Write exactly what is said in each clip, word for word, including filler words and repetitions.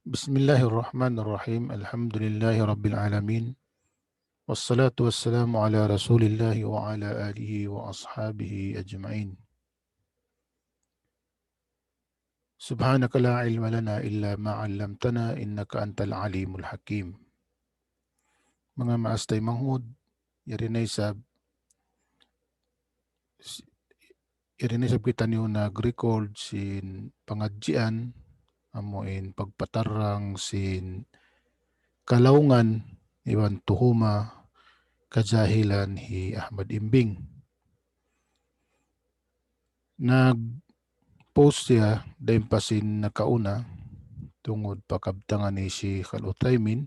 بسم الله الرحمن الرحيم. الحمد لله رب العالمين. والصلاة والسلام على رسول الله وعلى آله وأصحابه أجمعين. سبحانك لا علم لنا إلا ما علمتنا إنك أنت العليم الحكيم. Manga maas taymanghud, yari na isab, yari na isab kitaniyu nag-record sin pangadjian, amu in pagpatarrang sin kalaungan iban tuhuma kajahilan hi Ahmad Imbing. Nag-post siya dayn pa sin nakauna tungud pa kabtangan ni Sheikh Al-Uthaymin.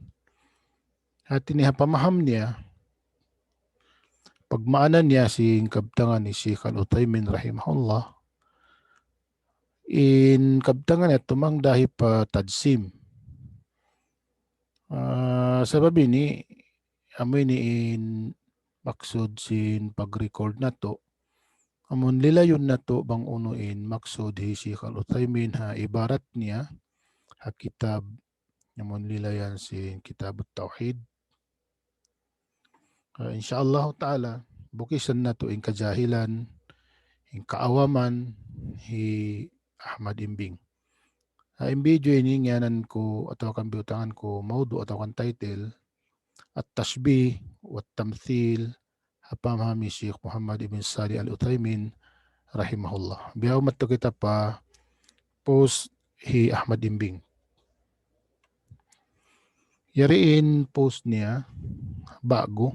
Hati niya ha pamaham niya, pagmaana niya sin kabtangan ni Sheikh Al-Uthaymin rahimahullah, in kabtangan niya tumang dahi pa tajsim. Ah, sabab ini, amu ini in maksud sin pag-record natu'. Amun lilayun natu' bang unu in maksud hi Sheikh Al-Uthaymin ha ibarat niya ha kitab, amun lilayan sin Kitab Tawhid. Ah, insya Allah Ta'ala, bukisan natu' in kajahilan, in kaawaman hi Ahmad Imbing. Ha in video ini ngiyanan ku atawa kan biyutangan ku mawdu' atawa kan title, At-Tashbih wa Tamthil, ha pamaham hi Sheikh Muhammad ibn Salih Al-Uthaymin rahimahullah. Biya' madtu kita pa post hi Ahmad Imbing. Yari in post niya, ba'gu,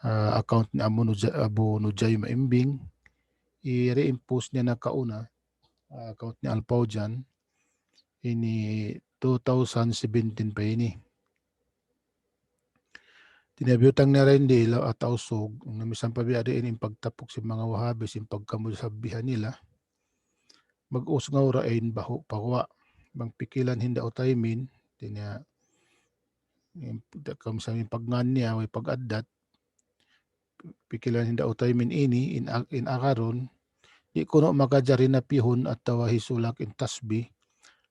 ah, account ni Abu Nuja-, Abu Nujaym Imbing. Yari in post niya nakauna, ah, account ni Al-Fawzan. Ini two thousand seventeen pa ini. Hati niya biyutang niya dayn di ha Tausug, na misan pa biya' diin in pagtapuk sin manga Wahabi sin pagkamusabbihan nila. Mag-usgaw ra in bahu' pa guwa'. Bang pikilan hinda Uthaymin, hati niya, in, da-, kamisan in pagngān niya, way pag-addat, pikilan hinda Uthaymin ini, in ag-, in agarun, di' kunu' makajari napihun atawa hisulak in tashbih,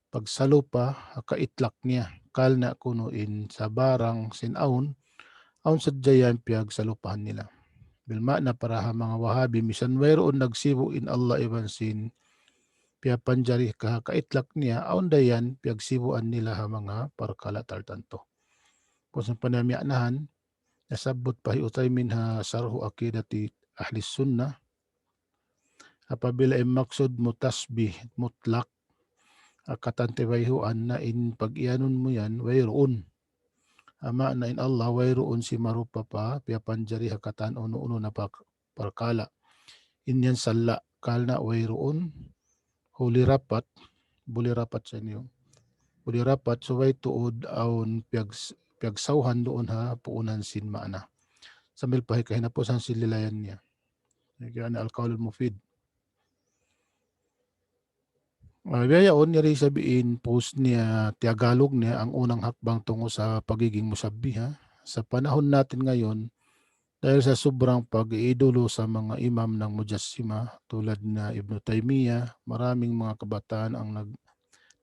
pagsalupa ha kaitlak niya, karna' kunu' in sabarang sin awn, awn sadja yan piyagsalupahan nila. Bil ma'na para ha manga Wahabi, misan wayruun nagsibu' in Allah iban sin piyapanjari ka ha kaitlak niya, awn da yan piyagsibuan nila ha manga parkala' tartantu. Kung saan pa niya miya'nahan, nasabbut pa hi Uthaymin ha Sharhu Aqidati Ahli Sunnah, apabila in maksud mu tashbih mutlak, ha katan tibayhuan na in pag-iyanun mu yan, wayruun. Amu na in Allah, wayruun simarupa pa, piyapanjari ha katan unu-unu na pak-, parkala'. In yan sala', karna' wayruun, huli rapat, buli rapat sa inyo. Buli rapat, subay tuud awn piyags-, piyagsawhan duun ha puunan sin maana. Sambil pa hi kahinapusan sin lilayan niya. Kaya na Al-Qawlul Mufid. Ah, biya' yaun, yari isab in post niya, Tiyagalug niya, ang unang hakbang tungo sa pagiging musabbiha. Sa panahon natin ngayon, dahil sa sobrang pag-iidolo sa mga imam ng Mujassima, tulad na Ibnu Taymiyyah, maraming mga kabataan ang nag-,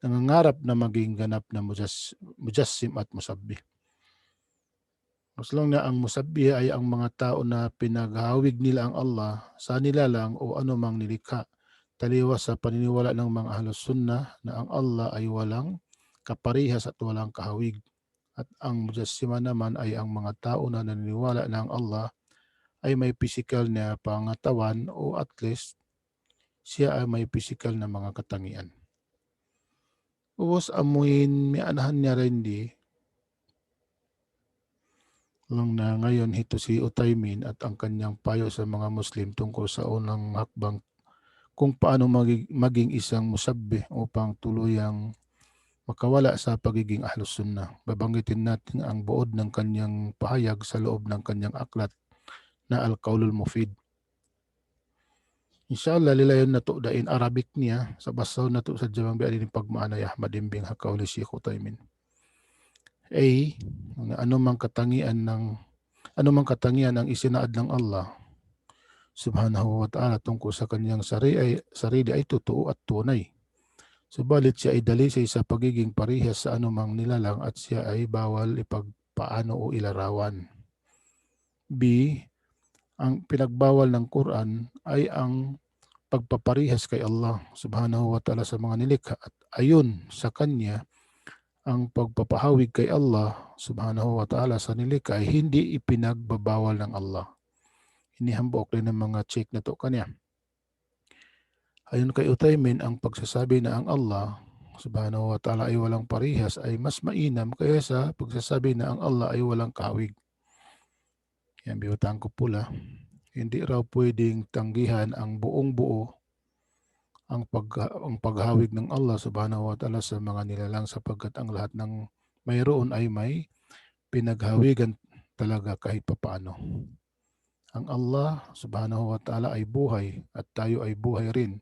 nangangarap na maging ganap na mujas-, mujassim at musabbih. Mas lang na ang musabbih ay ang mga tao na pinaghawig nila ang Allah sa nila lang o anumang nilikha, taliwas sa paniniwala ng mga Ahlus Sunnah na ang Allah ay walang kaparehas at walang kahawig. At ang mujassima naman ay ang mga tao na naniniwala na ang Allah ay may pisikal na pangatawan o at least siya ay may pisikal na mga katangian. Ubus amuin miya'nahan niya rin di, lang na ngayon hito si Uthaymin at ang kanyang payo sa mga Muslim tungkol sa unang hakbang kung paano magi-, maging isang musabbih upang tuluyang makawala sa pagiging Ahlus Sunnah. Babanggitin natin ang buod ng kanyang pahayag sa loob ng kanyang aklat na Al-Qawlul Mufid. Insha Allah, lilayun natu' da in Arabic niya, sa basahun natu' sadja bang biya' diin in pagmaana hi Ahmad Imbing ha kaul hi Sheikh Uthaymin. A, anumang katangian ng, anumang katangian ang isinaad ng Allah Subhanahu wa Ta'ala tungkol sa kanyang sari-, ay, sarili ay totoo at tunay. Subalit siya ay dalisay sa pagiging parihas sa anumang nilalang at siya ay bawal ipagpaano o ilarawan. B, ang pinagbawal ng Quran ay ang pagpaparihas kay Allah subhanahu wa ta'ala sa mga nilikha at ayon sa kanya ang pagpapahawig kay Allah subhanahu wa ta'ala sa nilikha ay hindi ipinagbabawal ng Allah. Ini hambuuk dayn ha mga check natu' kaniya. Ayon kay Uthaymin, ang pagsasabi na ang Allah subhanahu wa ta'ala ay walang parihas ay mas mainam kaysa pagsasabi na ang Allah ay walang kahawig. Yan, biyutang ku pula. Hindi raw pwedeng tanggihan ang buong buo ang pag-, ang paghawig ng Allah subhanahu wa ta'ala sa mga nilalang, sapagkat ang lahat ng mayroon ay may pinaghawigan talaga kahit papaano. Ang Allah subhanahu wa ta'ala ay buhay at tayo ay buhay rin.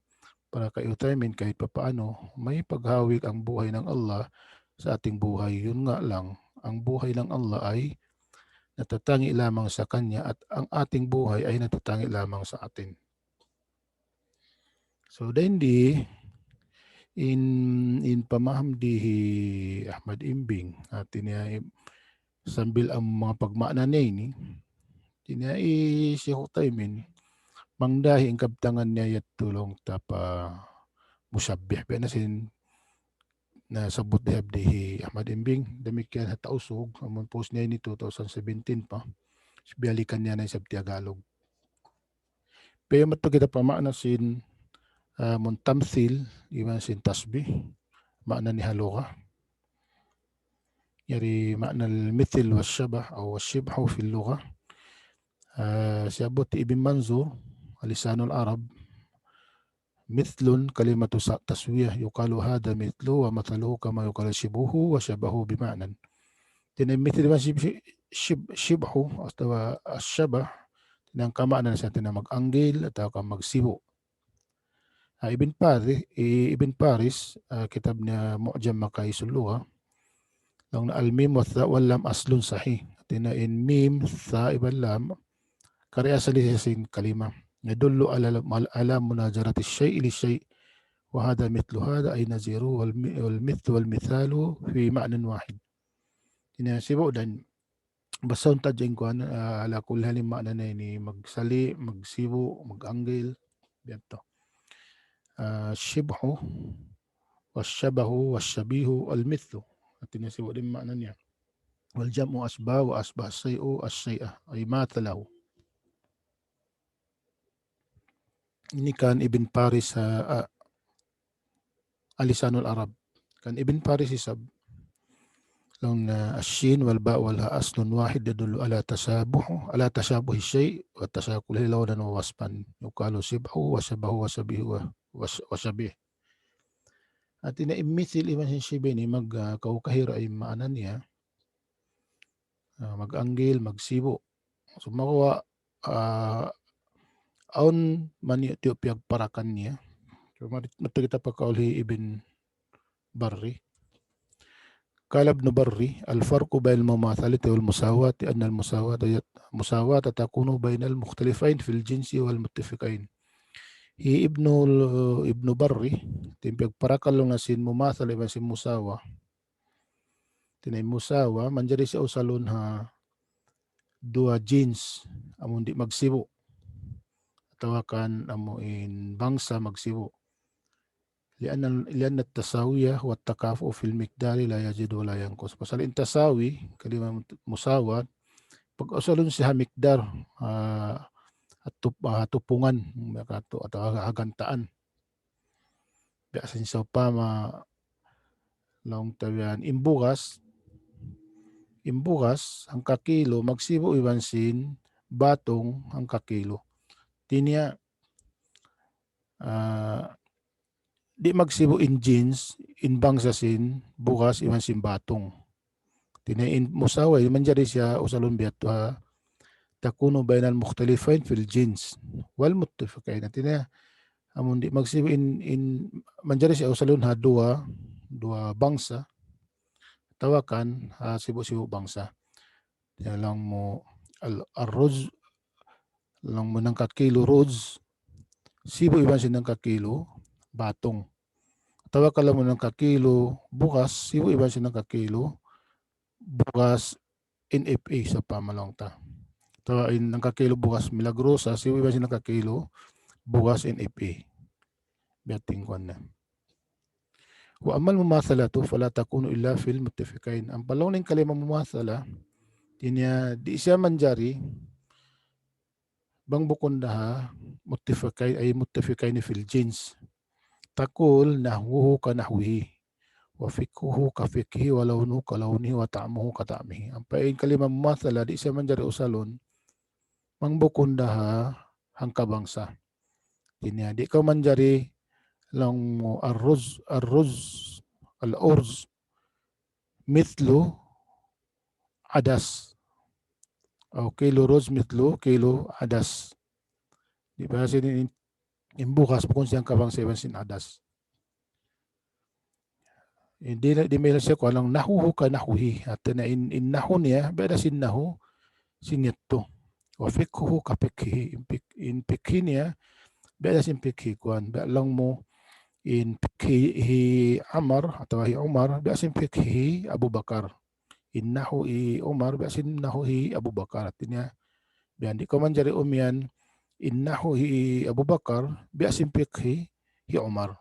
Para kay Uthaymin, kahit papaano, may paghawig ang buhay ng Allah sa ating buhay. Yun nga lang, ang buhay ng Allah ay natatangi lamang sa Kanya at ang ating buhay ay natatangi lamang sa atin. So, dayn di, in, in pamaham di hi Ahmad Imbing, hati niya, sambil ang mga pagmaana niya ini, hati niya, hi Sheikh Uthaymin, mangdahi in kabtangan niya yadtu laung ta pa mushabbih. Biya' na sin nasabbut di abdi hi Ahmad Imbing, damikkiyan ha Tausug, amun post niya ini two thousand seventeen pa. Biyalikan niya na isab Tiyagalog. Pero madtu kita pa maana sin, ah, mun tamthil, iban sin tashbih, maana niya ha lugha. Yari maana al-mithl wa shabah aw shibhu fil lugha. Ah, siyabbut Ibn Manzur, Lisanul Arab, mithlun kalimatu sa-, taswiyah, yuqalu hadha mithlu wa mathaluhu kama yuqalu shibhuhu wa shabahu bi ma'nan. Hati niya mithl iban shib-, shib-, shibhu, atawa ash-shabah, hati niya in kamaana niya hati niya mag-anggil atawa ka magsibu'. Ah, Ibn Pari-, i-, Ibn Faris, ah, kitab niya Mu'jam Maqayisul Lugha, laung niya al-mim wa tha wal lam aslun sahih. Hati niya in mim, tha, iban lam, kari asal siya sin kalima. Yadullu ala, ala, ala munajarati shay'i li shay'. Wa hadha mithlu hadha ay naziru wal mi-, wal mithlu wal mithalu fi ma'nan wahid. Hati niya sibu' dan basta unta dyan kuwan, ah, ala kulli hal in maana niya ini magsali', magsibu', mag-anggil, biya' yadtu. Ah, shibhu, wa shabahu, wa shabihu, al-mithlu. Hati niya sibu' da in maana niya. Wal jam'u ashbaha wa ashbaha shay'u ash-shay'a, ay mathalahu. Ini kan Ibn Faris, ah, ah, Lisanul Arab. Kan Ibn Faris isab, laung niya ash-shin wal ba wal ha aslun wahid yadullu ala tashabuh, ala tashabuhi shay' wa tashakulihi lawnan wa wasfan. Yuqalu shibhu wa shabahu wa shabihu wa, wa sh-, wa shabih. Hati niya in mithil iban sin shibih ini mag, ah, kaukahira in maana niya. Ah, mag-anggil, magsibu'. So, makuha, ah, awn man yu-, tiyu' piyagparakan niya. So, mari-, madtu kita pa kaul hi Ibn Barri. قال ابن بري: الفرق بين المماثلة والمساواة أن المساواة يت-، المساواة تكون بين المختلفين في الجنس والمتفقين. Hi Ibnul, Ibnu Barri, in piyagparakan laung niya sin mumathala iban sin musawa. Hati niya in musawa, manjari siya usalun ha duwa jins, amun di' magsibu'. Atawa kan amu in bangsa magsibu'. لأن، لأن التساوي هو التكافؤ في المقدار لا يزيد ولا ينقص. Pasal in tasawi, kalima mut-, musawa, pag-usalun siya ha miqdar, ah, atup-, ah, tupungan, miyakatu, atawa ha gantaan. Biya' sin sawpama, laung ta biya' yan, in bugas, in bugas, hangka kilo, magsibu' iban sin batung, hangka kilo. Hati niya, ah, di' magsibu' in jins, in bangsa sin bugas iban sin batung. Hati niya in musawa, manjari siya usalun biya' yadtu ha, تكون بين المختلفين في الجنس والمتفقين. Hati niya, amun di' magsibu' in, in, manjari siya usalun ha duwa, duwa bangsa, atawa kan ha sibu'-sibu' bangsa. Laung mu al-, ar-ruz, laung mu hangka kilo ruz, sibu' iban sin hangka kilo batung. Atawa kalu mu nangkakilu bugas, sibu' iban sin nangkakilu bugas N F A sa pamalaung ta. Atawa in nangkakilu bugas Milagrosa, sibu' iban sin nangkakilu bugas N F A. Biya' tingkuan na. وأما المماثلة فلا تكون إلا في المتفقين. Ampa laung in kalima mumathala, di' niya, di' siya manjari bang bukun da ha muttafiqayn, ay muttafiqayn fil jins. تقول نحوه كنحوه، وفقهه كفقهه، ولونه كلونه، وطعمه كطعمه. Ampa in kalima mumathala, di' siya manjari usalun bang bukun da ha hangkabangsa. Di' niya, di' kaw manjari laung mu الرز، الرز، الأرز مثل عدس. O كيلو رز مثل كيلو عدس. Di' ba sin in, in bugas bukun siya hangkabangsa iban sin adas. Di' na, di' mahinang siya kuwan laung نحوه كنحوه. Hati niya in, in nahu niya, biya' da sin nahu sin yadtu. وفقهه كفقهه. In fiqh-, in fiqhi niya, biya' da sin fiqhi kuwan. Biya' laung mu in fiqhi hi Amar atawa hi Umar, biya' sin fiqhi hi Abu Bakar. In nahu hi Umar, biya' sin nahu hi Abu Bakar. Hati niya, biya' di' kaw manjari umiyan, in nahu hi Abu Bakar, biya' sin fiqhi hi Umar.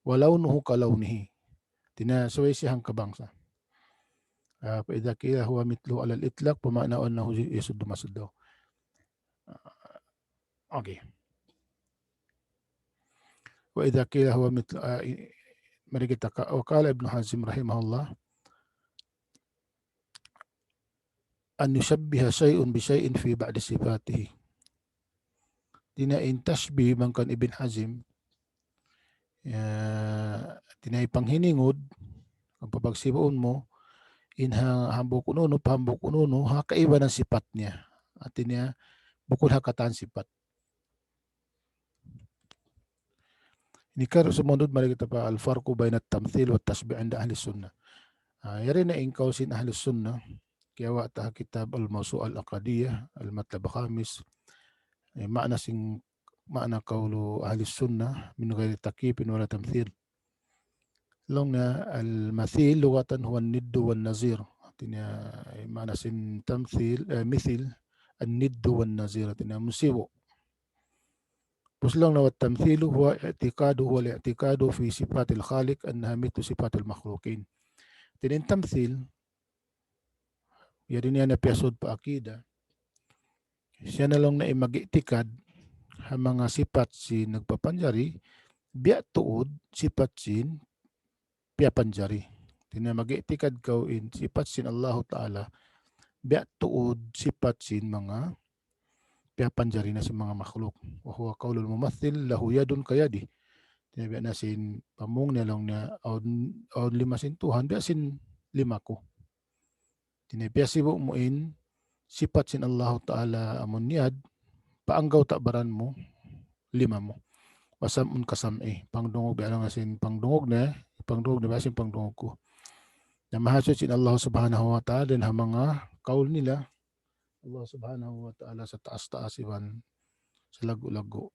ولونه كلونه. Hati niya, subay siya hangkabangsa. Ah, فإذا قيل هو مثله على الإطلاق فمعناه أنه يسد مسده. Ah, okay. وإذا قيل هو مثل, ah, i-, mari kita ka-, وقال ابن حزم رحمه الله: أن يشبه شيء بشيء في بعض صفاته. Hati niya in tashbih bang kan Ibn Hazm, ya, hati niya panghiningud, pagsibuun mu, in ha-, hambuuk unu-unu, pa hambuuk unu-unu, ha kaibanan sipat niya. Hati niya, bukun ha katan sipat. Ini kar sumundud mari kita pa الفرق بين التمثيل والتشبيه عند أهل السنة. Ah, yari na in kawl sin ahli sunnah, kiyawa' ta ha kitab الموسوعة العقدية، المطلب الخامس, eh, ma'na sin, ma'na qawlu ahli sunnah من غير تكييف ولا تمثيل. Laung niya المثيل لغة هو الند والنظير. Hati niya, eh, ma'na sin tamthil, eh, mithil, الند والنظير. Hati niya musibu'. Pus laung niya والتمثيل هو اعتقاد، هو الاعتقاد في صفات الخالق أنها مثل صفات المخلوقين. Hati niya in tamthil, yari niya na piyasud pa akida. Siya na laung niya in mag-i'tikad ha manga sipat sin nagpapanjari, biya' tuud sipat sin piyapanjari. Hati niya mag-i'tikad kaw in sipat sin Allahu Ta'ala, biya' tuud sipat sin manga piyapanjari na sin manga makhluk. وهو قول الممثل له يد كيدي. Hati niya biya' na sin pamung niya laung niya awn, awn lima sin Tuhan, biya' sin lima ku. Hati niya piyasibu' mu in sipat sin Allahu Ta'ala amun yad, pa anggawta' baran mu, lima mu. وسمع كسمعي, pangdungug, biya' laung sin pangdungug niya, pangdungug niya biya' sin pangdungug ku. Na mahasuchi in Allah Subhanahu wa Ta'ala dayn ha manga kawl nila, Allah Subhanahu wa Ta'ala sa taas-taas iban sa laggu'-laggu'.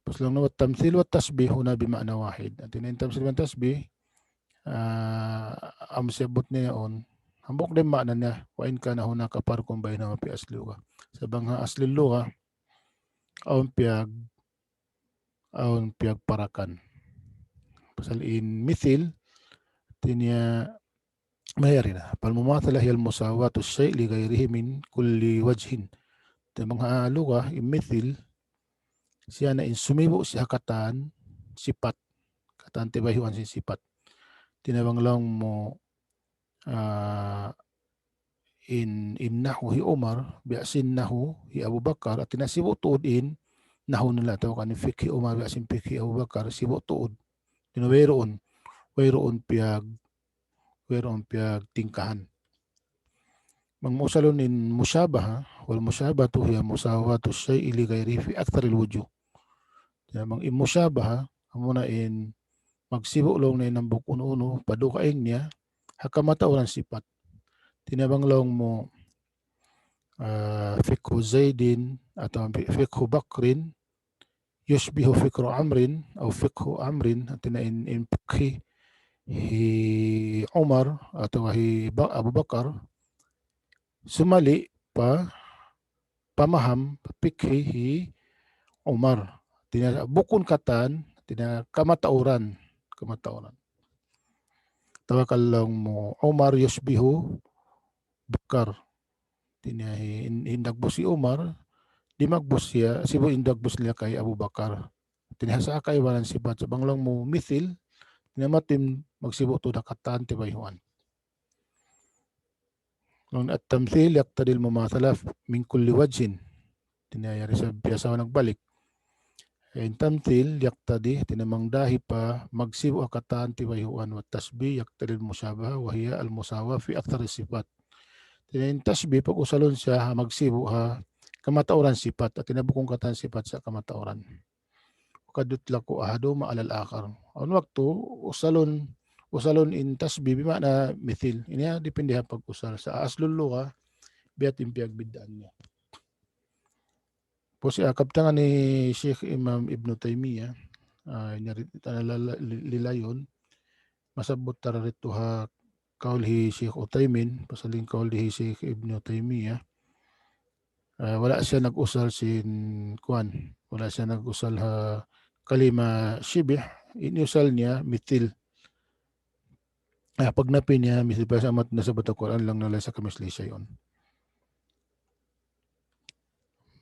Pus laung niya والتمثيل والتشبيه هنا بمعنى واحد. Hati niya in tamthil iban tashbih, ah, amu siyabbut niya yaun, hambuuk da in ma'na niya, وإن كان هناك فرق بينهما في أصل اللغة. Sa bang ha asli lugha, awn piyag-, awn piyagparakan. Pasal in mithil, hati niya mayari na. فالمماثلة هي مساواة الشيء لغيره من كل وجه. Hati niya bang ha lugha, in mithil, siya na in sumibu' siya ha katan sipat. Katan tibayhuan sin sipat. Hati niya bang laung mu, ah, in, in nahu hi Umar, biya' sin nahu hi Abu Bakar, hati niya sibu' tuud in nahu nila atawa kan in fiqh hi Umar, biya' sin fiqh hi Abu Bakar, sibu' tuud. Hati niya wayruun, wayruun piyag-, wayruun piyagtingkahan. Bang mu usalun in mushabaha, والمشابهة هي مساواة الشيء لغيره في أكثر الوجوه. Hati niya bang in mushabaha, amuna in magsibu' laung niya in hambuuk unu-unu, pa dugaing niya, ha kamatauran sipat. Hati niya bang laung mu, ah, فقه زيد atawa fi-, فقه بكر يشبه فكر عمرو أو فقه عمرو, hātina in, in fikhi hi Umar atawa hi Ba-, Abu Bakar, sumali pa pamaham, pa fikhi hi Umar. Hātina bukun katan, hātina kamatauran, kamatauran. Tawakkal laung mu Umar يشبه Bakar. Hātina hi-, in-, in dagbus hi Umar, dimagbus siya, sibu' in dagbus nila kay Abu Bakar. Hātina ha saka'ibanan sipat, sa' bang laung mu mithil, hātina matim magsibu' tuud ha katan tibayhuan. Laung التمثيل يقتضي المماثلة من كل وجه. Hātina yari sa biya' sa nagbalik. In tamthil yaqtadi, hātina mangdahi pa magsibu' ha katan tibayhuan, والتشبيه يقتضي المشابهة وهي المساواة في أكثر الصفات. Hātina in tashbih pag-usalun siya ha magsibu' ha kamatauran sipat, hātina bukun katan sipat sa' kamatauran. وقد يطلق أحدهما على الآخر. Awn waktu usalun, usalun in tashbih bima'na mithil. Ini ya dipindi ha pag-usal. Sa' aslul lugha, biya' in piyagbiddaan niya. Pusi akab tangan ni Sheikh Imam Ibn Taymiyyah, ah, ini ri-, tana la-, la-, li-, lilayun, masabbut ta ra didtu ha kaul hi Sheikh Uthaymin, pasal in kaul hi Sheikh Ibn Taymiyyah, ah, wala' siya nag-usal sin kuwan, wala' siya nag-usal ha kalima shibih, in usal niya mithil. Ah, pagnapi niya, mithil pa sa amat nasabbut ha Qur'an laung niya ليس كمثله شيء.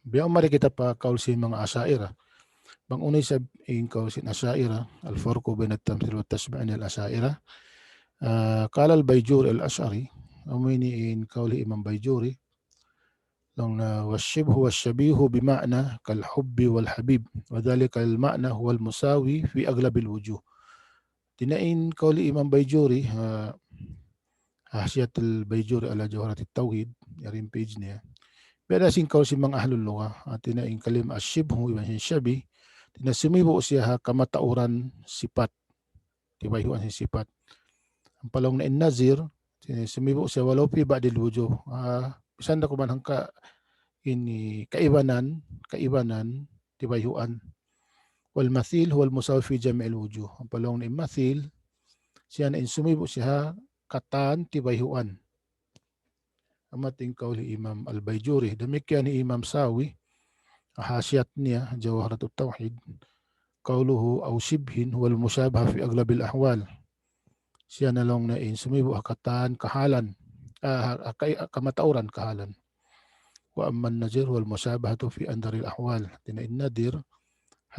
Biya' mari kita pa kaul sin manga Asha'irah. Bang unu isab in kaul sin Asha'irah, الفرق بين التمثيل والتشبيه عند الأشاعرة. Ah, قال البيجوري الأشعري, amu ini in kaul hi Imam Bayjuri, laung niya والشبه والشبيه بمعنى كالحب والحبيب، وذلك المعنى هو المساوي في أغلب الوجوه. Hātina in kaul hi Imam Bayjuri, ha, Hashiyatul Bayjuri ala Jawharatit Tawhid, yari in page niya. Biya' da sin kaul sin manga ahlul lugha, hātina in kalima ash-shibhu iban sin shabih, hātina sumibu' siya ha kamatauran sipat, tibayhuan sin sipat. Ampa laung niya in nazir, hātina sumibu' siya ولو في بعض الوجوه. Ah, misan da kuman hangka ini kaibanan, kaibanan, tibayhuan. والمثيل هو المساوي في جميع الوجوه. Ampa laung niya in mathil, siya na in sumibu' siya ha katan tibayhuan. Amu in kaul hi Imam Al-Bayjuri. Damikkiyan hi Imam Sawi, ha hashiyat niya, Jawharatut Tawhid. قوله أو شبه هو المشابهة في أغلب الأحوال. Siya na laung niya in sumibu' ha katan kahalan, ah, ha, ha, ka-, kamatauran kahalan. وأما النظير هو المشابهة في أندر الأحوال. Hātina in nadhir,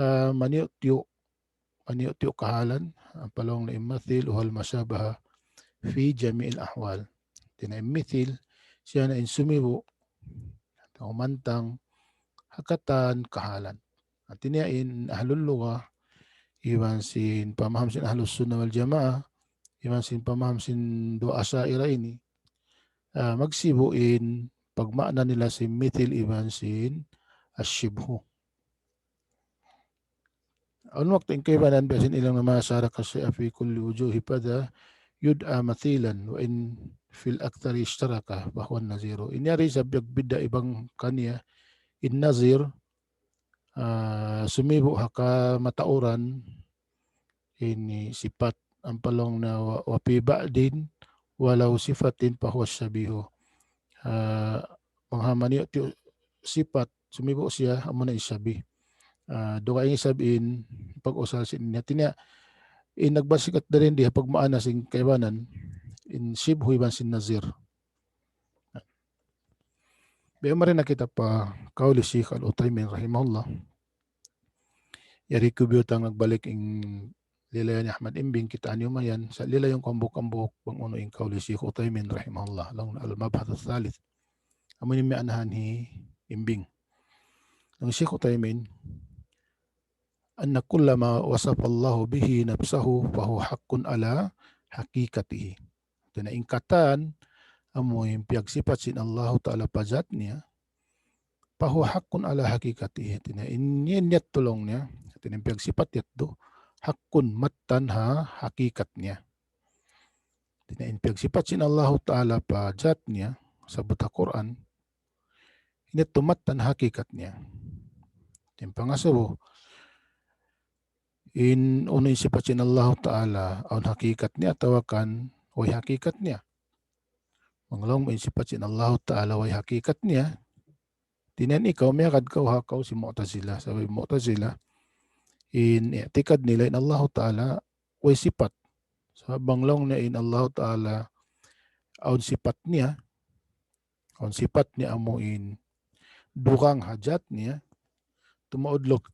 ha maniyu'-tiyu', maniyu'-tiyu' kahalan, ampa laung niya in mathil هو المشابهة في جميع الأحوال. Hātina in mithil, siya na in sumibu', atawa mantang, ha katan kahalan. Hātina in ahlul lugha, iban sin pamaham sin Ahlus Sunnah wal Jamaah, iban sin pamaham sin duwa Asha'irah ini, ah, magsibu' in pagmaana nila sin mithil iban sin ash-shibhu. Awn waktu in kaibanan biya' sin ilang ما شارك الشيء في كل وجوه فذا يدعى مثيلا وإن في الأكثر اشترك فهو النظير. Ini yari sa biya' bidda' iban kaniya in nazir, ah, sumibu' ha kamatauran ini sipat, ampa laung niya و-, وفي بعض ولو صفة فهو الشبيه. Ah, bang ha maniyu'-tiyu' sipat, sumibu' siya, amu na in shabih. Ah, dugaing isab in pag-usal sin ini. Hātina, in nagbasikat dayn di ha pagmaana sin kaibanan, in shibhu iban sin nazir. Biya' mari na kita pa kaul hi Sheikh Al-Uthaymin rahimahullah. Yari ku biyutang nagbalik in lilayan hi Ahmad Imbing, kitaa niyu mayan, sa' lilayun ku hambuuk-hambuuk bang unu in kaul hi Sheikh Uthaymin rahimahullah, laung niya المبحث الثالث. Amu ini miyaanahan hi Imbing. Laung hi Sheikh Uthaymin, أن كل ما وصف الله به نفسه فهو حق على حقيقته. Hātina in katan, amu in piyagsipat sin Allahu Ta'ala pa jat niya, فهو حق على حقيقته. Hātina in, in yadtu laung niya, hātina in piyagsipat yadtu, haqqun, mattan ha hakikat niya. Hātina in piyagsipat sin Allahu Ta'ala pa jat niya, sabbut ha Qur'an, ini yadtu mattan hakikat niya. In pangasubu, In unu in sipat sin Allah Ta'ala, awn hakikat niya, atawa kan way hakikat niya. Bang laung mu in sipat sin Allah Ta'ala way hakikat niya, hātinya ikaw, miyagad kaw ha kaw sin Mu'tazila. Sabab Mu'tazila, in i'tikad nila in Allah Ta'ala way sipat. Sabab bang laung niya in Allah Ta'ala awn sipat niya, awn sipat niya amu in dugang ha zat niya, tumaud laung,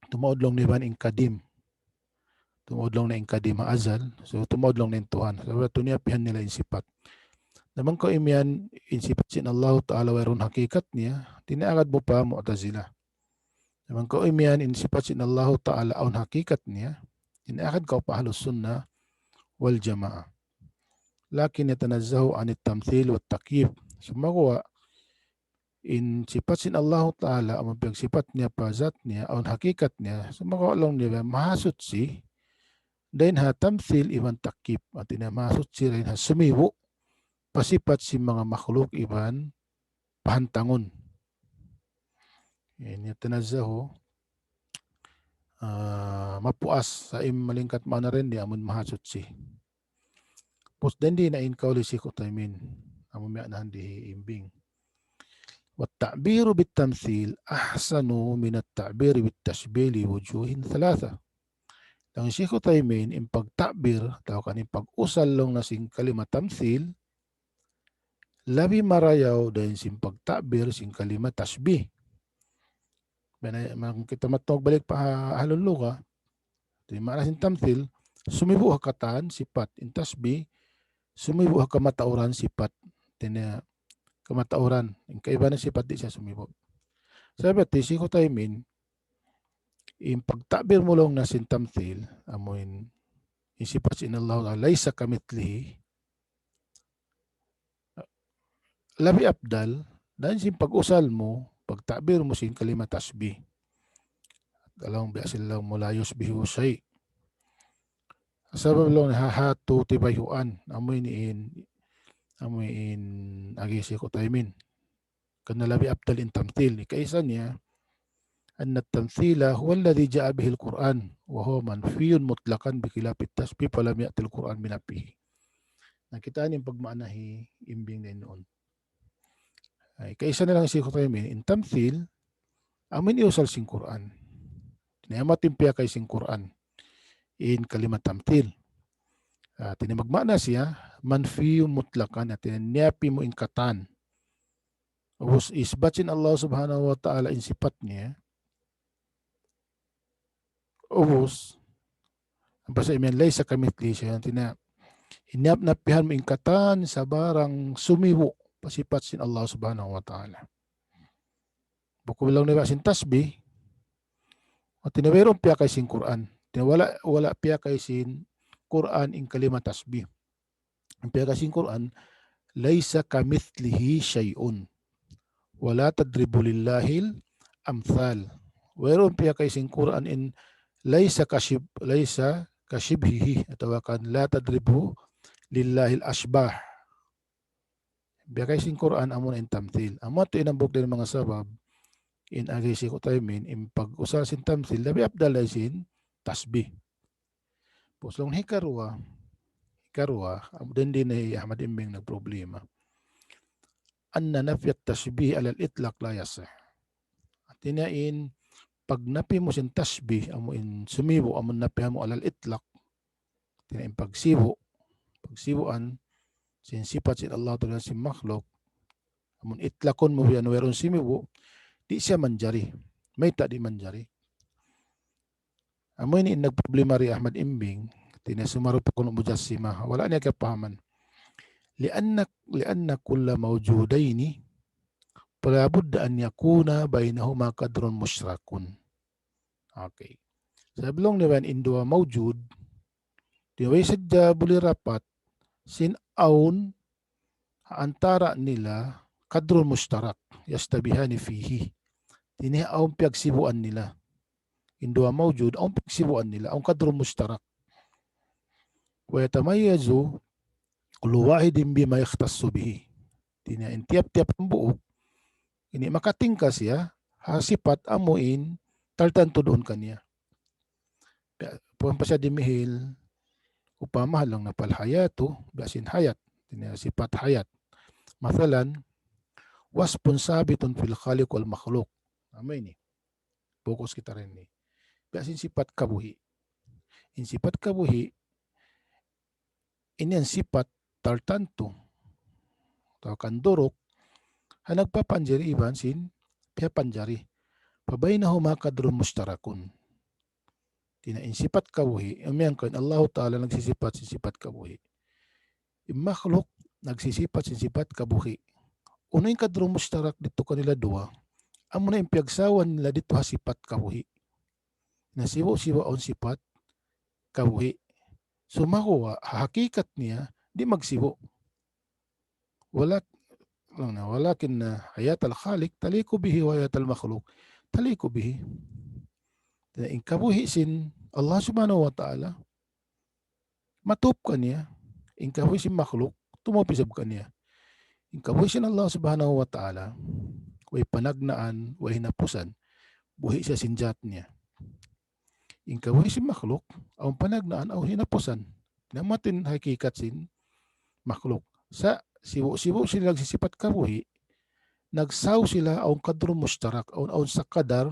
tumaud laung niya iban in kadim. Tumaud laung niya in kadim ha azal. So, tumaud laung niya in Tuhan. Sabab tuud niya pihan nila in sipat. Na bang kaw imiyan in sipat sin Allah Ta'ala wayruun hakikat niya, hātinya agad mu pa Mu'tazila. Na bang kaw imiyan in sipat sin Allah Ta'ala awn hakikat niya, hātinya agad kaw pa Ahlus Sunnah wal Jamaah. لكن يتنزه عن التمثيل والتكييف. Sumagawa', in sipat sin Allah Ta'ala, amun piyagsipat niya pa zat niya, awn hakikat niya, sumagawa' laung niya mahasuchi dayn ha tamthil iban takyif. Hātinya mahasuchi dayn ha sumibu' pa sipat sin manga makhluk iban pahantangun. In yatanazzahu, ah, mapuas, sa' in malingkat maana dayn di amun mahasuchi. Pus dayn di na in kawl hi Shaykh Uthaymin, amu miya'nahan di hi Imbing. والتعبير بالتمثيل أحسن من التعبير بالتشبيه لوجوه ثلاثة. Laung hi Shaykh Uthaymin, in pagta'bir, atawa kan in pag-usal laung niya sin kalima tamthil, labi marayaw dayn sin pagta'bir sin kalima tashbih. Bang kita matug balik pa ha-, ahlul lugha, di' maana sin tamthil, sumibu' ha katan sipat, in tashbih, sumibu' ha kamatauran sipat. Hātinya kamatauran, in kaibanan sipat di' siya sumibu'. Sabab hi Shaykh Uthaymin, in pagta'bir mu laung niya sin tamthil, amu in, in sipat sin Allah Ta'ala, ليس كمثله, labi afdal, dayn sin pag-usal mu, pagta'bir mu sin kalima tashbih. Laung biya' sin laung mu لا يشبه شيء. Sabab laung niya ha-, hātu tibayhuan, amu ini in, amu in agi hi Shaykh Uthaymin. Karna' labi afdal in tamthil. Hikaisa niya, أن التمثيل هو الذي جاء به القرآن وهو منفي مطلقا بخلاف التشبيه فلم يأت القرآن بنفيه. Na, kita' niyu in pagmaana hi Imbing dayn duun. Ay, hikaisa na laung hi Shaykh Uthaymin, in tamthil, amu in iyusal sin Qur'an. Hātinya amu in piyakay sin Qur'an in kalima tamthil. Ah, hātinya magmaana siya, منفي مطلقا, hātinya niyapi mu in katan. Ubus isbat sin Allah Subhanahu wa Ta'ala in sipat niya. Ubus, ampa sa imiyan ليس كمثله شيء, hātinya, hinap napihan mu in katan sabarang sumibu' pa sipat sin Allah Subhanahu wa Ta'ala. Bukun laung niya sin tashbih, hātinya wayruun piyakay sin Qur'an. Hātinya wala', wala' piyakay sin Qur'an in kalima tashbih. In piyakay sin Qur'an, ليس كمثله شيء ولا تضربوا لله الأمثال. Wayruun piyakay sin Qur'an in ليس كشب-، ليس كشبهه, atawa kan لا تضربوا لله الأشباه. Piyakay sin Qur'an amu na in tamthil. Amu yadtu in hambuuk dayn ha manga sabab, in agi hi Shaykh Uthaymin, in pag-usal sin tamthil, labi afdal dayn sin tashbih. Pus laung hikaruwa, hikaruwa, amu dayn di hi Ahmad Imbing nagproblema. أن نفي التشبيه على الإطلاق لا يصح. Hātinya in pagnapi mu sin tashbih, amu in sumibu', amu napihan mu على الإطلاق. Hātinya in pagsibu', pagsibuan sin sipat sin Allah Ta'ala sin makhluk, amu in itlakun mu yan wayruun sumibu', di' siya manjari. Mayta' di' manjari? Amu ini in nagproblema hi Ahmad Imbing, hātinya sumarupa kunu' Mujassima, wala' niya kapahaman. لأن، لأن كل موجودين فلا بد أن يكون بينهما قدر مشترك. Okay. Sabab laung niya in duwa mawjud, di' way sadja buli dapat sin awn ha antara nila قدر مشترك يشتبهان فيه. Hātinya awn piyagsibuan nila. In duwa mawjud, awn piyagsibuan nila, awn قدر مشترك. ويتميز كل واحد بما يختص به. Hātinya in tiyap-tiyap hambuuk, ini makatingka siya ha sipat amu in tartantu duun kaniya. Ya, Bang pa siya dimihil, upama laung niya fal hayatu, biya' sin hayat, ini sipat hayat. Masalan, وصف ثابت في الخالق والمخلوق. Amu ini. Fokus kita dayn di. Biya' sin sipat kabuhi'. In sipat kabuhi', ini in sipat tartantu atawa kan duruk, ha nagpapanjari iban sin piyapanjari. فبينهما قدر مشترك. Hāti niya in sipat kabuhi', amu yan kan Allahu Ta'ala nagsisipat sin sipat kabuhi'. In makhluk nagsisipat sin sipat kabuhi'. Unu in qadru mushtarak didtu kanila duwa? Amuna in piyagsawan nila didtu ha sipat kabuhi'. Na sibu'-sibu' awn sipat kabuhi'. Sumagawa', ha hakikat niya, di' magsibu'. ولكن، ولكن حياة الخالق تليق به وحياة المخلوق تليق به. Na in kabuhi' sin Allah Subhanahu wa Ta'ala, matup kaniya, in kabuhi' sin makhluk, tumup isab kaniya. In kabuhi' sin Allah Subhanahu wa Ta'ala, way panagnaan, way hinapusan, buhi' siya sin jat niya. In kabuhi' sin makhluk, awn panagnaan, awn hinapusan. Na amu in hakikat sin makhluk. Sa' sibu'-sibu' sila nagsisipat kabuhi', nagsaw sila awn qadru mushtarak, awn, awn sakadar,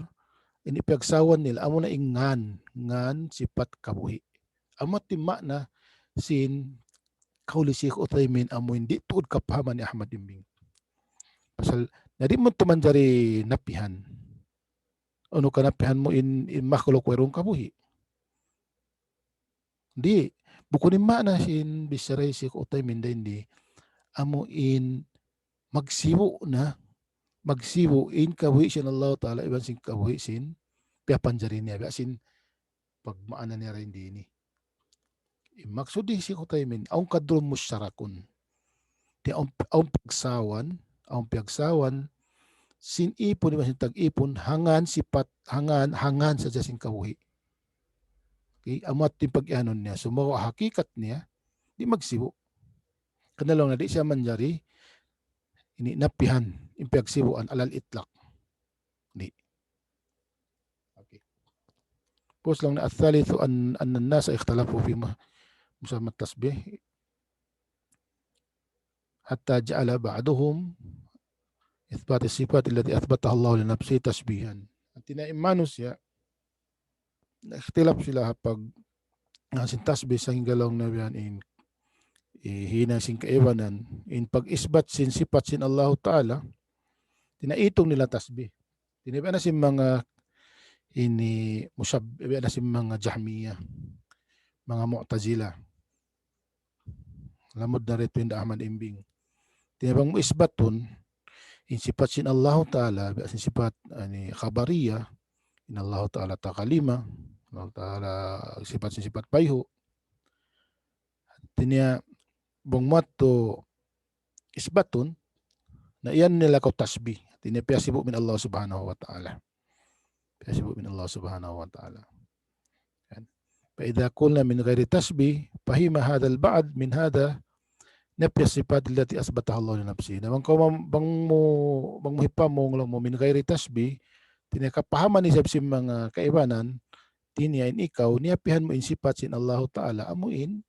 ini piyagsawan nila, amuna in ngan, ngan sipat kabuhi'. Amu in ma'na sin kaul hi Sheikh Uthaymin amu in di' tuud kapahaman hi Ahmad Imbing. Pasal, na di' mu tuud manjari napihan. Unu ka napihan mu in, in makhluk wayruun kabuhi'. Di', bukun in ma'na sin bichara hi Sheikh Uthaymin dayn di, amu in magsibu' na, magsibu' in kabuhi' sin Allah Ta'ala iban sin kabuhi' sin piyapanjari niya, biya' sin pagmaana niya dayn di ini. In maksud hi Sheikh Uthaymin, awn qadrun mushtarakun. Di' awn, awn pagsawan, awn piyagsawan, sin ipun, iban sin tag-ipun, ha ngan sipat, ha ngan, ha ngan sadja sin kabuhi'. Okay, amu in pag-iyanun niya. Sumagawa' hakikat niya, di' magsibu'. Karna' laung niya di' siya manjari, ini napihan, in piyagsibuan, alal itlaq. Di'. Okay. Pus laung niya, الثالث أن، أن الناس اختلفوا في م-، مسمى التشبيه حتى جعل بعضهم إثبات الصفات التي أثبتها الله لنفسه تشبيها. Hāti niya in manusiya', ikhtilaf sila ha pag-, ah, sin tashbih sahingga laung niya biya' yan in, eh, hinang sin kaibanan, in pag-isbat sin sipat sin Allahu Ta'ala, hāti niya itung nila tashbih. Hāti niya biya' na sin manga ini mushab-, biya' na sin manga Jahmiyyah, manga Mu'tazilah. Lamud na didtu hinda Ahmad Imbing. Hāti niya bang mu isbatun, in sipat sin Allahu Ta'ala, biya' sin sipat, ini, khabariyah, in Allahu Ta'ala takalima, Allahu Ta'ala sipat sin sipat bayhu'. Hāti niya bang mu yadtu isbatun, na iyanun nila kaw tashbih. Hāti niya piyasibu' mu in Allah Subhanahu wa Ta'ala. Piyasibu' mu in Allah Subhanahu wa Ta'ala. Yan. فإذا قلنا من غير تشبيه، فهم هذا البعض من هذا نفي الصفات التي أثبتها الله لنفسه. Na bang kaw mam-, bang mu, bang mu hipamung laung mu من غير تشبيه, hāti niya kapahaman isab sin manga kaibanan, hāti niya in ikaw, niyapihan mu in sipat sin Allahu Ta'ala, amu in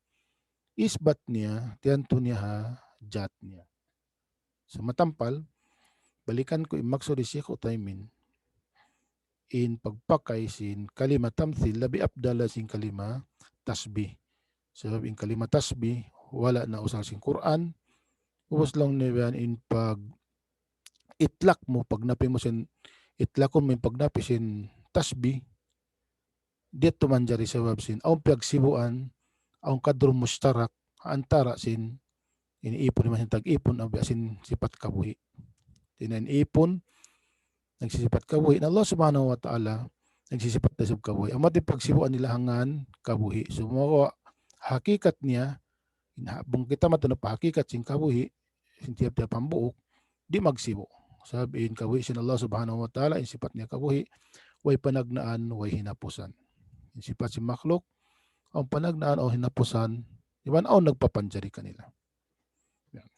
isbat niya, tiyantu niya ha jat niya. Sa' matampal, balikan ku in maksud hi Sheikh Uthaymin, in pagpakay sin kalima tamthil, labi afdal sin kalima tashbih. Sabab in kalima tashbih, wala' nausal sin Qur'an, ubus laung niya biya' yan in pag-itlak mu, pagnapi mu sin, itlakun mu in pagnapi sin tashbih, di' tuud manjari sabab sin, awn piyagsibuan, awn qadrun mushtarak, antara sin, ini ipun iban sin tag-ipun, awn biya' sin sipat kabuhi'. Hāti niya in ipun, nagsisipat kabuhi'. Na Allah Subhanahu wa Ta'ala, nagsisipat da isab kabuhi'. Amu in pagsibuan nila ha ngan kabuhi'. Sumagawa' hakikat niya, in ha-, bang kita mataud na pa hakikat sin kabuhi', sin tiyap-tiyap hambuuk, di' magsibu'. Sabab in kabuhi' sin Allah Subhanahu wa Ta'ala, in sipat niya kabuhi', way panagnaan, way hinapusan. In sipat sin makhluk, awn panagnaan, awn hinapusan, iban awn nagpapanjari kanila. Yan.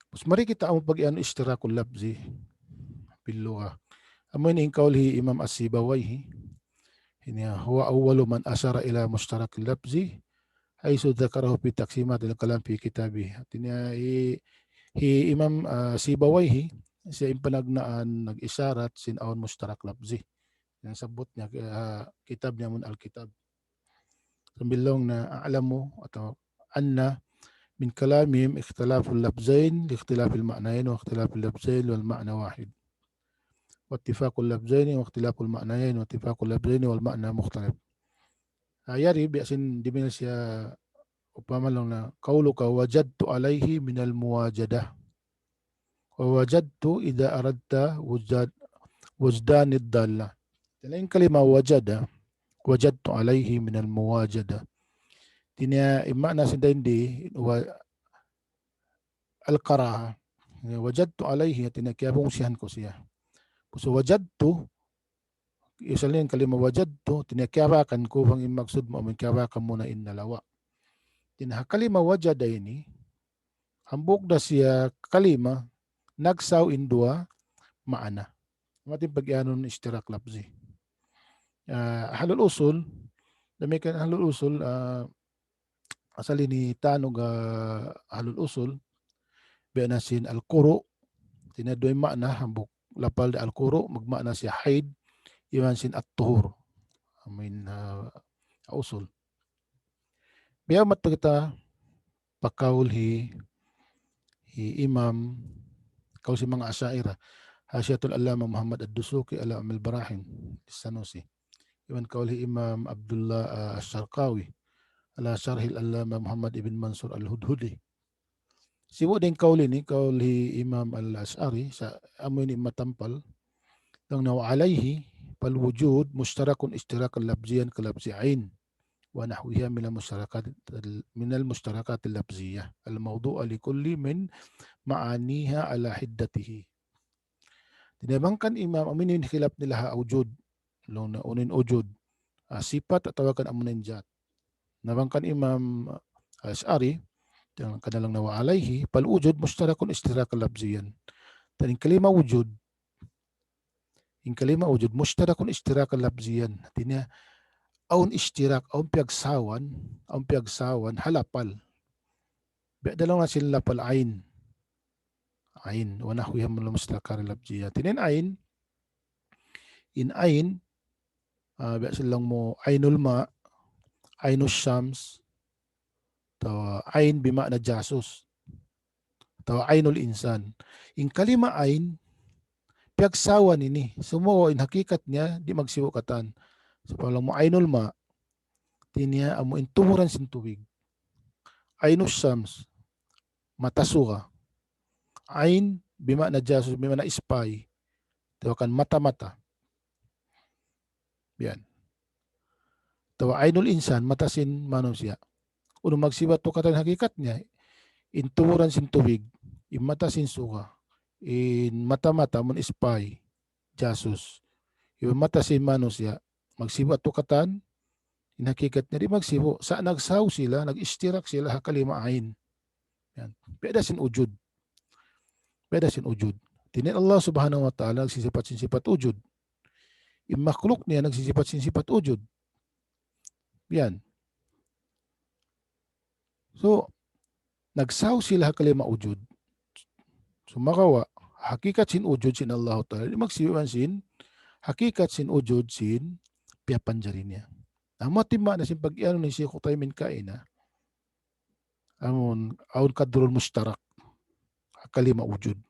Pus mari kita amu pag-iyanun ishtirakul lafzi fil lugha. Amu ini in kaul hi Imam As-Sibawayhi. Ini هو أول من أشار إلى مشترك اللفظ حيث ذكره في تقسيمات الكلام في كتابه. Artinya, hi, hi Imam, ah, Sibawayhi, siya in panagnaan nag-isharat sin awn mushtarak lafzi. Yang sabut niya, ah, kitab niya amun Al-Kitab. Sambil laung niya أعلم atawa أن من كلامهم اختلاف اللفظين لاختلاف المعنيين واختلاف اللفظين والمعنى واحد. واتفاق اللفظين واختلاف المعنيين واتفاق اللفظين والمعنى مختلف. Ah, yari, biya' sin diminil siya upama laung niya, قولك وجدت عليه من المواجدة. ووجدت إذا أردت وجد-، وجدان الضالة. Dayn ha kalima وجد، وجدت عليه من المواجدة. Artinya, in maana sin dayn di, wa-, الكراهة. وجدت عليه, artinya kiyabungsihan ku siya. So, وجدت, isal in kalima وجدت, artinya kiyabakan ku, bang in maksud mu, amun kiyabakan mu na in nalawa'. Artinya, ha kalima وجد ini, hambuuk da siya kalima, nagsaw in duwa maana. Amu in pag-iyanun ishtirak lafzi. Ah, ahlul usul, damikkiyan ahlul usul, ah, asal ini tanug, ah, ahlul usul, biya' na sin al-quru', artinya duwa maana, hambuuk lapal da al-quru', magmaana siya haid, iban sin at-tuhur. Amu in, ah, usul. Biya' matu kita pa kaul hi, hi Imam, kaul sin manga Asha'irah, Hashiyatul Allama Muhammad Ad-Dusuqi ala Ummil Barahim As-Sanusi. Iban kaul hi Imam Abdullah, ah, Ash-Sharqawi ala Sharhil Allama Muhammad ibn Mansur Al-Hudhudi. Sibu' dayn kaul ini, kaul hi Imam Al-Ash'ari, sa' amu ini matampal. Laung niya وعليه فالوجود مشترك اشتراكا لفظيا كلفظ عين ونحوها من المشتركات، من المشتركات اللفظية الموضوعة لكل من معانيها على حدته. Tiyabangkan Imam, amu in khilaf nila ha wujud. Laung niya unu in wujud. Ah, sipat atawa kan amu in jat. Nabangkan Imam Ash'ari, laung niya وعليه فالوجود مشترك اشتراكا لفظيا. Dayn ha kalima wujud, in kalima wujud مشترك اشتراكا لفظيا. Artinya, awn ishtirak, awn piyagsawan, awn piyagsawan ha lapal. Biya' da laung niya sin lapal ain. Ain, ونحوها من المشتركات اللفظية. Artinya in ain, in ain, ah, biya' sin laung mu ainul ma', ainul shams, atawa ain bimaana jasus, atawa ainul insan. In kalima ain, piyagsawan ini, sumagawa' in hakikat niya, di' magsibu' katan. Sa' laung mu ainul ma', artinya amu in tuburan sin tubig. Ainul shams, mata suga. Ain bimaana jasus, bimaana spy. Atawa kan mata-mata. Yan. Atawa ainul insan, mata sin manusiya'. Unu magsibu' atu katan hakikat niya, in tuburan sin tubig, in mata sin suga, in mata-mata amun spy, jasus, in mata sin manusiya', magsibu' atu katan, in hakikat niya di' magsibu'. Sa' nagsaw sila, nag-ishtirak sila ha kalima ain. Yan. Biya' da sin wujud. Biya' da sin wujud. Artinya in Allah Subhanahu wa Ta'ala nagsisipat sin sipat wujud. In makhluk niya nagsisipat sin sipat wujud. Yan. So, nagsaw sila ha kalima wujud. Sumagawa', hakikat sin wujud sin Allah Ta'ala, di' magsibu' iban sin hakikat sin wujud sin piyapanjari niya. Na, amu in maana sin pag-iyanun hi Shaykh Uthaymin kaina, amun, awn qadrul mushtarak, kalima wujud.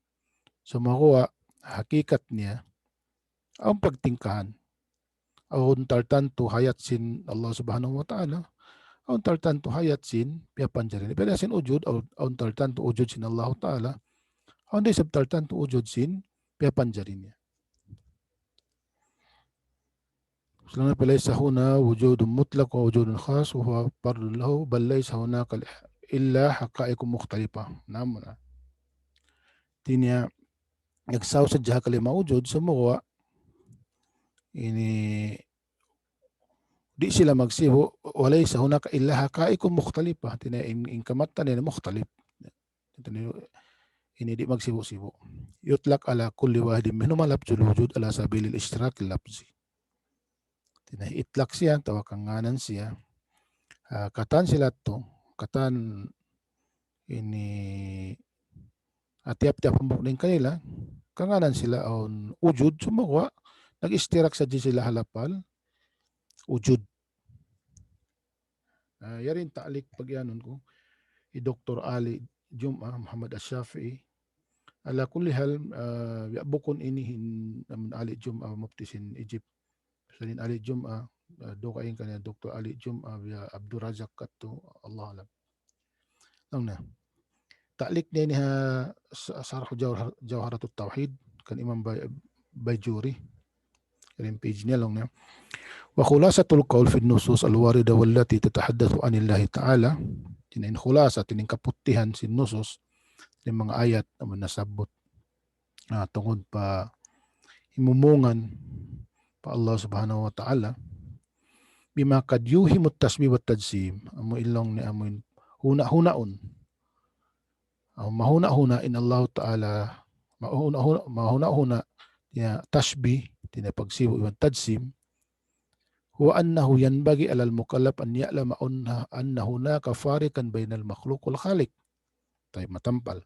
Sumagawa', hakikat niya, awn pagtingkahan. Awn tartantu ha jat sin Allah Subhanahu wa Ta'ala, awn tartantu ha jat sin piyapanjari niya. Biya' da sin wujud, awn, awn tartantu wujud sin Allah Ta'ala, awn da isab tartantu wujud sin piyapanjari niya. Laung niya, فليس هنا وجود مطلق ووجود خاص وهو فرد له، بل ليس هناك إلا حقائق مختلفة. Naam, na. Artinya, nagsaw sadja ha kalima wujud, sumagawa' ini di' sila magsibu', وليس هناك إلا حقائق مختلفة. Artinya, in, in kamattan ini mukhtalif. Ini, ini di' magsibu'-sibu'. يطلق على كل واحد منهما لفظ الوجود على سبيل الاشتراك اللفظي. Tina itlak siya, atawa kangānan siya. Ah, katan sila tu, katan ini, ah, tiyap-tiyap hambuuk dayn kanila, kangānan sila awn wujud, sumagawa', nag-istirak sadja sila ha lapal, wujud. Ah, yari in ta'liq pagiyanun ku, hi Doktor Ali Jum'ah Muhammad Ash-Shafi'i. Ala kulli hal, ah, ya bukun ini in, amun Ali Jum'ah mufti sin Egypt. Sa' in Ali Jum'ah, ah, dugaing kaniya Doktor Ali Jum'ah, ya Abdul Razak katu', Allahu a'lam. Laung niya. Ta'liq niya ini ha sa-, Sarh Jawhar-, Jawharatut Tawhid, kan Imam Bay-, Bayjuri. Yari in page niya laung niya. وخلاصة القول في النصوص الواردة والتي تتحدث عن الله تعالى. Tina in khulasa, tina in kaputihan sin nusus, in manga ayat, amun nasabbut. Ah, tungud pa himumungan pa Allah Subhanahu wa Ta'ala. بما قد يوهم التشبيه والتجسيم. Amu in laung niya amu in huna-hunaun. Amu mahuna-huna in Allah Ta'ala, mahuna-huna, mahuna-huna niya tashbih, tina pagsibu' iban tajsim. هو أنه ينبغي على المكلف أن يعلم أن، أن هناك فارقا بين المخلوق والخالق. Tayyib, matampal.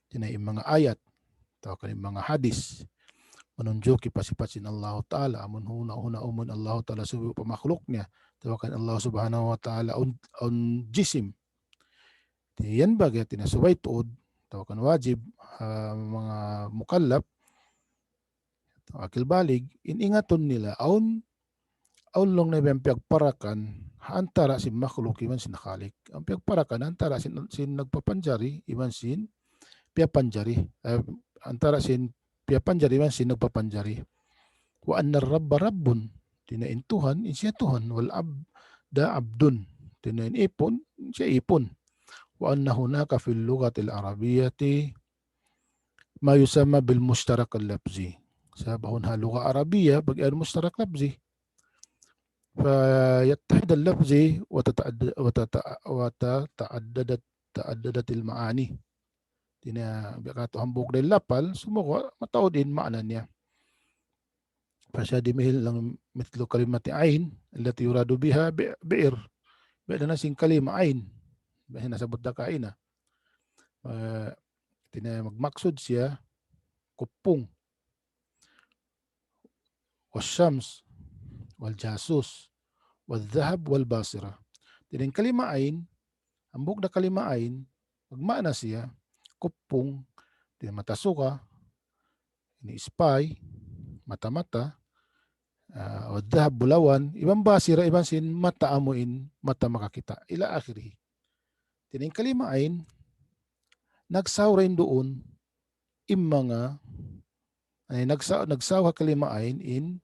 Tina in manga ayat, atawa kan in manga hadis, manunjuki pa sipat sin Allah Ta'ala, amun huna-huna amun Allah Ta'ala subay pa makhluk niya, atawa kan Allah Subhanahu wa Ta'ala awn, awn jisim. Di yan bagay tina subay tuud, atawa kan wajib, ha manga mukallaf, akil balig, in ingatun nila, awn, awn laung niya biya' piyagparakan, ha antara sin makhluk iban sin khalik. Awn piyagparakan antara sin, sin nagpapanjari, iban sin piyapanjari. Eh, antara sin piyapanjari, iban sin nagpapanjari. وأن الرب رب. Tina in Tuhan, in siya Tuhan. والعبد عبد. Tina in ipun, in siya ipun. وأن هناك في اللغة العربية ما يسمى بالمشترك اللفظي. Sabab awn ha lugha Arabiya, pag-iyan mushtarak lafzi. فيتحد اللفظ وتتعد-، وتتع-، وتتعددت، تعددت المعاني. Tina biya' katu' hambuuk da in lapal, sumagawa' mataud in maana niya. Pasal di mihil lang مثل كلمة عين التي يراد بها بئ-، بئر. Biya' da na sin kalima ain. Biya' na sabut da kaina. Eh, tina magmaksud siya kupung. والشمس والجاسوس والذهب والباصرة. Tina in kalima ain, hambuuk da kalima ain, magmaana siya, kupung, tina mata suga, ini spy, mata-mata, ah, والذهب bulawan, iban basira, iban sin mata amu in, mata makakita', ila akhirih. Tina in kalima ain, nagsaw ra in duun, in manga, ay, nagsa-, nagsaw ha kalima ain in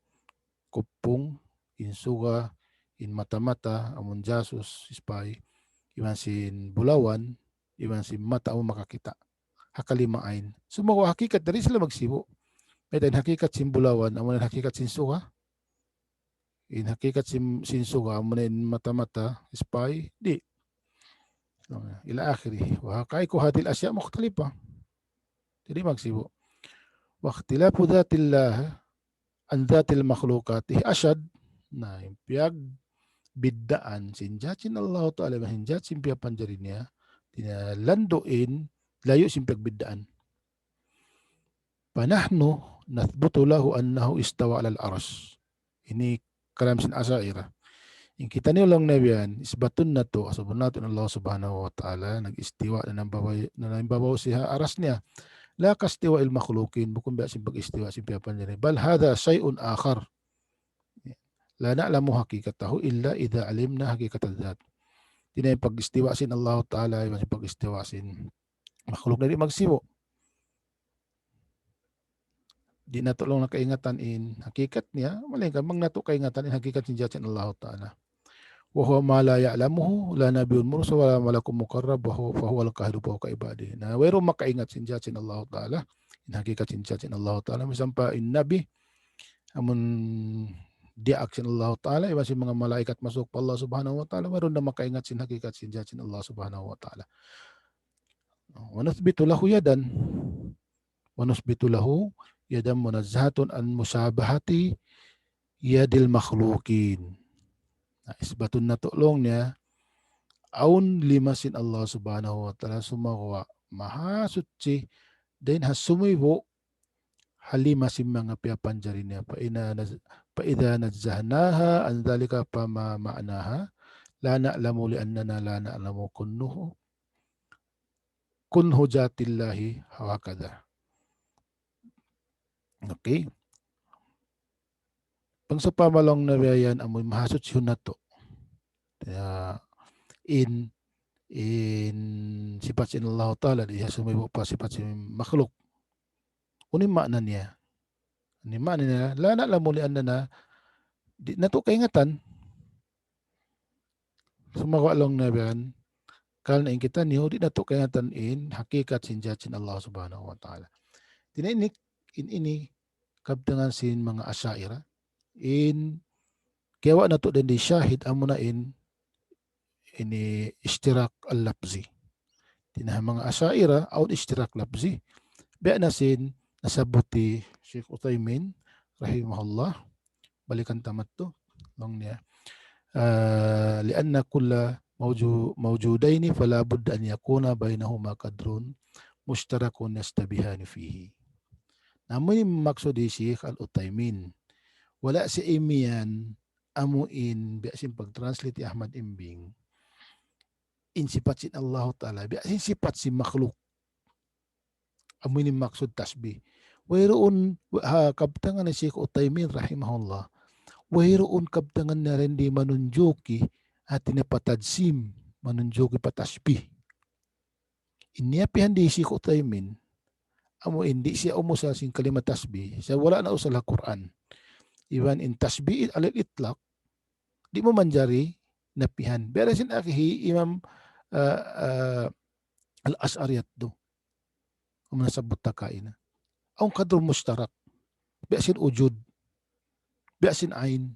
kupung, in suga, in mata-mata, amun jasus, spy, iban sin bulawan, iban sin mata amun makakita'. Ha kalima ain. Sumagawa' hakikat di' sila magsibu'. Mayta' in hakikat sin bulawan, amun hakikat sin suga, in hakikat sin, sin suga, amun in mata-mata, spy, di'. Ila akhirih. وحقائق هذه الأشياء مختلفة. Di' magsibu'. واختلاف ذات الله عن ذات المخلوقات أشد. Na, in piyagbiddaan sin jat sin Allah Ta'ala, sin jat sin piyapanjari niya, tina landu' in, layu' sin piyagbiddaan. فنحن نثبت له أنه استوى على العرش. Ini kalam sin Asha'irah. In kitaniyu laung niya biya' yan, isbatun natu', asubun natu' in Allah Subhanahu wa Ta'ala, nag-istiwa na nangbabaw, na nangbabaw siya ha aras niya. لا كاستواء المخلوقين, bukun biya' sin pag-istiwa sin piyapanjari. بل هذا شيء آخر. لا نعلم حقيقته إلا إذا علمنا حقيقة الذات. Di' na in pag-istiwa sin Allah Ta'ala, iban sin pag-istiwa sin makhluk na di' magsibu'. Di' natu' laung nakaingatan in hakikat niya, malaingkan bang natu' kaingatan in hakikat sin jat sin Allah Ta'ala. وهو ما لا يعلمه لا نبي مرسل ولا ملك مقرب وهو، فهو القاهر فوق عباده. Na, wayruun makaingat sin jat sin Allah Ta'ala, in hakikat sin jat sin Allah Ta'ala, misan pa in nabi, amun diyaak sin Allah Ta'ala, iban sin manga malaikat masuuk pa Allah Subhanahu wa Ta'ala, wayruun da makaingat sin hakikat sin jat sin Allah Subhanahu wa Ta'ala. ونثبت له يدا. ونثبت له يدا منزهة عن مشابهة يد المخلوقين. Na, isbatun natu' laung niya, awn lima sin Allah Subhanahu wa Ta'ala, sumagawa' Mahasuchi dayn ha sumibu' ha lima sin manga piyapanjari niya. فإذا نز-، فإذا نزهناها عن ذلك فما معناها؟ لا نعلم لأننا لا نعلم كنه، كنه ذات الله وهكذا. Okay. Bang sawpama laung niya biya' yan, amu in mahasuchi natu'. Ya, in, in sipat sin Allah Ta'ala, di' siya sumibu' pa sipat sin makhluk. Unu in maana niya? Unu in maana niya? لا نعلم لأننا, di' natu' kaingatan. Sumagawa' laung niya biya' yan, karna' in kitaniyu, di' natu' kaingatan in hakikat sin jat sin Allah Subhanahu wa Ta'ala. Di' na ini, in ini, kabtangan sin manga Asha'ira, in kiyawa' natu' dayn di shahid amuna in ini ishtirak al-lafzi. Di' na ha manga Asha'ira, awn ishtirak lafzi. Biya' na sin nasabbut hi Sheikh Uthaymin, rahimahullah. Balikan ta madtu, laung niya. Ah, لأن كل موجو-، موجودين فلا بد أن يكون بينهما قدر مشترك يشتبهان فيه. Na, amu ini maksud hi Sheikh Al-Uthaymin. Wala' siya imiyan amu in, biya' sin pag-translate hi Ahmad Imbing. In sipat sin Allah Ta'ala, biya' sin sipat sin makhluk. Amu ini maksud tashbih. Wayruun, ha, kabtangan hi Sheikh Uthaymin rahimahullah. Wayruun kabtangan niya dayn di manunjuki, hati niya pa tajsim, manunjuki pa tashbih. In niyapihan hi Sheikh Uthaymin, amu in di' siya umusal sin kalimat tashbih, sa' wala' na usal ha Qur'an. Iban in tashbih alal itlaq, di' mu manjari napihan. Biya' da sin agi hi Imam, ah, ah, Al-Ash'ari yadtu. Amu nasabbut ta kaina. Awn qadrun mushtarak. Biya' sin wujud. Biya' sin ain.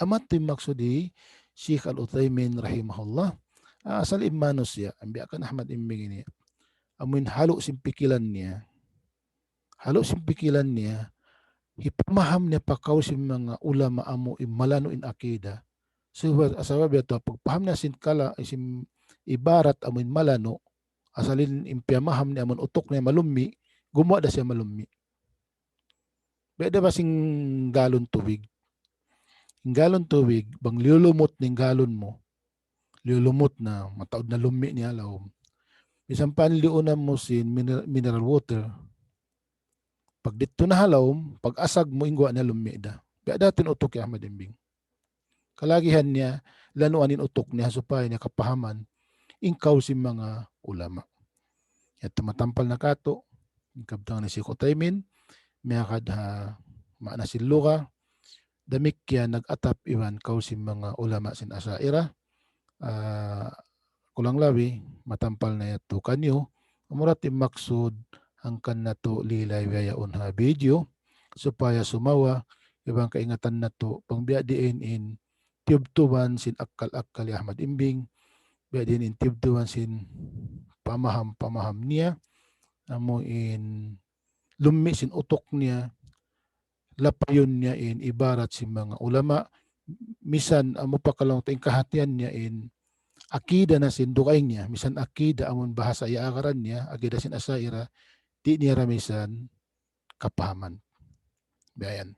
Amu yadtu in maksud hi Sheikh Al-Uthaymin rahimahullah. Ah, asal in manusiya', biya' kan Ahmad Imbing ini. Amu in halu' sin pikilan niya. Halu' sin pikilan niya, hipamaham niya pa kawl sin manga ulama amu in malanu' in akida. Sabab, sabab yadtu, pagpaham niya sin kala, sin ibarat amu in malanu', asal in, in piyamaham niya amu in utuk niya malummi', gumuwa' da siya malummi'. Biya' da ba sin galon tubig. In galon tubig, bang liyulumut in galon mu, liyulumut na, mataud na lummi' niya ha lawm. Misan pa in liyunan mu sin miner-, mineral water. Pagdidtu na ha lawm, pag-asag mu in guwa' niya lummi' da. Biya' da yadtu in utuk hi Ahmad Imbing. Kalagihan niya, lanuan in utuk niya supaya niya kapahaman in kawl sin manga ulama. Yadtu matampal na katu', in kabtangan hi Sheikh Uthaymin, miyagad ha maana sin lugha, damikkiyan nag-atap iban kawl sin manga ulama sin Asha'ira. Ah, kulang labi, matampal na yadtu kaniyu. Amura in maksud hangkan natu' lilay bihaun ha video, supaya sumawa, iban kaingatan natu', bang biya' diin in tiyubtuban sin akkal-akkal hi Ahmad Imbing, biya' diin in tiyubtuban sin pamaham-pamaham niya, amu in lummi' sin utuk niya, lapayun niya in ibarat sin manga ulama, misan amu pa kalaung ta in kahatihan niya in akida na sin dugaing niya, misan akida amun bahasa iyaagaran niya, akida sin Asha'ira, di' niya da misan kapahaman. Biya' yan.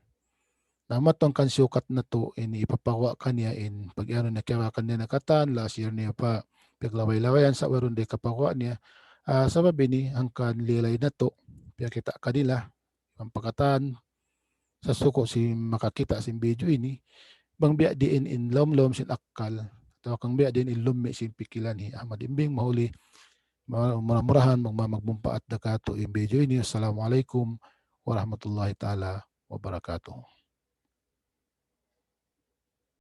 Na, amu yadtu hangkan siyukat natu' ini hipapaguwa' kaniya in pag-anu niya kiyawa' kaniya na katan, last year niya pa, piyaglaway-lawayan sa' wayruun da kapaguwa' niya. Ah, sabab ini hangkan lilay natu', piyakita' kanila, in pa katan, sa' suku' sin makakita' sin video ini, bang biya' diin in lawm-lawm sin akkal, atawa bang biya' diin in lummi' sin pikilan hi Ahmad Imbing mahuli, ma-, mura-murahan mag-, magmumpaat da katu' in video ini. Assalamu alaykum warahmatullahi ta'ala wabarakatuh.